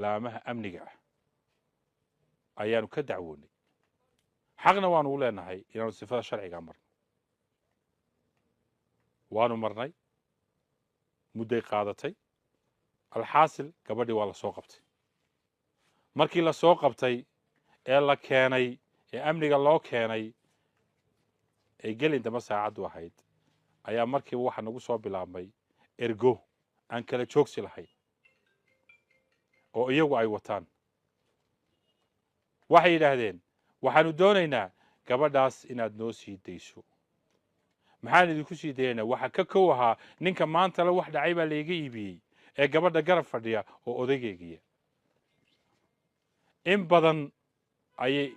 Laamaha amniga ah ayaanu ka dacwoonnay. Xaqna waanu u leenahay inaanu sifada sharcigaa marno. Waanu marnay, mudday qaadatay. Alxaasil, gabadhii waa la soo qabtay. Markii la soo qabtay ee la keenay ee amniga loo keenay ee gelin dambe saacaddu ahayd, ayaa markiiba waxaa nagu soo bilaabmay ergo aan kala joogsi lahayn oo iyagu ay wataan. Waxay yidhaahdeen, "Waxaanu doonaynaa gabadhaas inaad noo sii dayso." "Maxaan idinku sii dayaynaa?" Waxaa ka kow ahaa ninka maanta le wax dhacay baa layga iibiyey ee gabadha garab fadhiya oo odaygeegiya. In badan ayay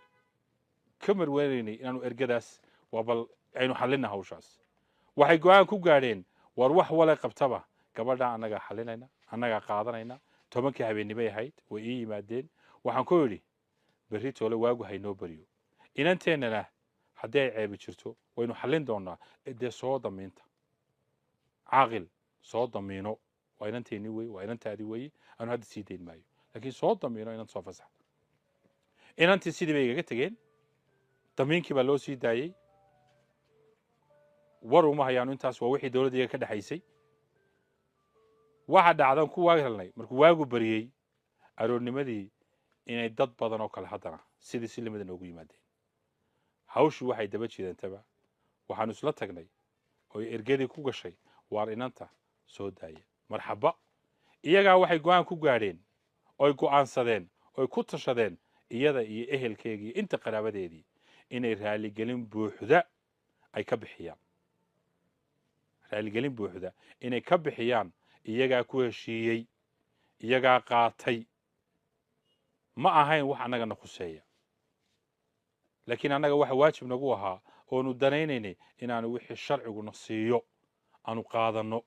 ka marweynaynay inaanu ergadaas waa bal aynu xallinna hawshaas. Waxay go'aan ku gaadheen, war wax wale qabtaba gabadha annagaa xallinayna, annagaa qaadanayna. 10-kii habeennimay ahayd, way ii yimaadeen. Waxaan ku idhi, "Berri toole waagu haynoo baryo, inanteennana haddii ay ceebi jirto waynu xallin doonaa. Dee soo damiinta, caaqil soo damiino. Waa inanteennii weye, waa inantaadii weye. Anu hadda sii dayn maayo, laakiin soo damiino inanta, soo fasax inantii." Sidii bay igaga tegeen. Damiinkii baa loo sii daayey. War uma hayaanu. Intaas waa wixii dowladda iyaga ka dhexaysay. Waxa dhacdan ku waag helnay markuu waagu bariyey aroornimadii inay dad badan oo kale haddana sidii si lamida noogu yimaadeen. Hawshii waxay daba jiidantaba waxaanu isla tagnay oy ergadii ku gashay, waar inanta soo daaya. Marxaba, iyagaa waxay go'aan ku gaadheen oy go'aansadeen oy ku tashadeen, iyada iyo ehelkeegii, inta qaraabadeedii, inay raaligelin buuxda ay ka bixiyaan. Raaligelin buuxda inay ka bixiyaan iyagaa ku heshiiyey, iyagaa qaatay. Ma ahayn wax annagana khuseeya, laakiin annaga waxa waajib nagu ahaa oonu danaynaynay inaanu wixii sharciguna siiyo aanu qaadanno.